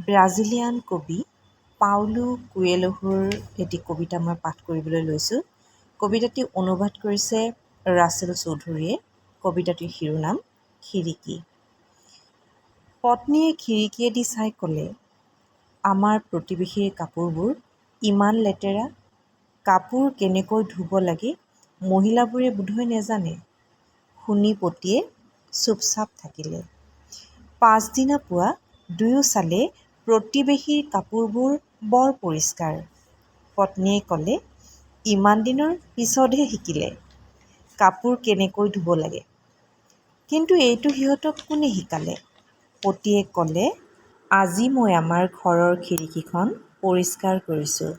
Brazilian কবি Paulo কোয়েলহোৰ এটি কবিতা মই পাঠ কৰিবলৈ লৈছোঁ। কবিতাটি অনুবাদ কৰিছে ৰাছেল চৌধুৰীয়ে। কবিতাটিৰ শিৰোনাম খিৰিকী। পত্নীয়ে খিৰিকীয়েদি চাই ক'লে, আমাৰ প্ৰতিবেশীৰ কাপোৰবোৰ ইমান লেতেৰা, কাপোৰ কেনেকৈ ধুব লাগে মহিলাবোৰে বোধহয় নেজানে। শুনি পতিয়ে চুপচাপ থাকিলে। পাছদিনা পুৱা দুয়ো চালে প্ৰতিবেশীৰ কাপোৰবোৰ বৰ পৰিষ্কাৰ। পত্নীয়ে ক'লে, ইমান দিনৰ পিছতহে শিকিলে কাপোৰ কেনেকৈ ধুব লাগে। কিন্তু এইটো সিহঁতক কোনে শিকালে? পতিয়ে ক'লে, আজি মই আমাৰ ঘৰৰ খিৰিকীখন পৰিষ্কাৰ কৰিছোঁ।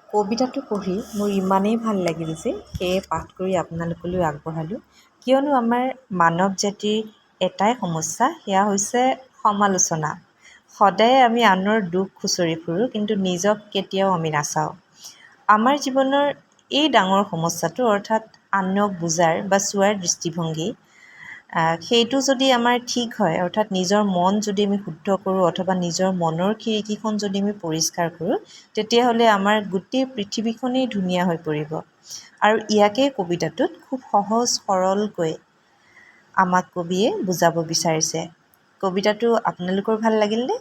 কবিতাটো পঢ়ি মোৰ ইমানেই ভাল লাগিল যে সেয়ে পাঠ কৰি আপোনালোকলৈ আগবঢ়ালোঁ। কিয়নো আমাৰ মানৱ জাতিৰ এটাই সমস্যা, সেয়া হৈছে সমালোচনা। সদায় আমি আনৰ দোষ খুচৰি ফুৰোঁ, কিন্তু নিজক কেতিয়াও আমি নাচাওঁ। আমাৰ জীৱনৰ এই ডাঙৰ সমস্যাটো, অৰ্থাৎ আনক বুজাৰ বা চোৱাৰ দৃষ্টিভংগী, সেইটো যদি আমাৰ ঠিক হয়, অৰ্থাৎ নিজৰ মন যদি আমি শুদ্ধ কৰোঁ অথবা নিজৰ মনৰ খিৰিকীখন যদি আমি পৰিষ্কাৰ কৰোঁ, তেতিয়াহ'লে আমাৰ গোটেই পৃথিৱীখনেই ধুনীয়া হৈ পৰিব। আৰু ইয়াকে কবিতাটোত খুব সহজ সৰলকৈ আমাক কবিয়ে বুজাব বিচাৰিছে। কবিতাটো আপোনালোকৰ ভাল লাগিলনে?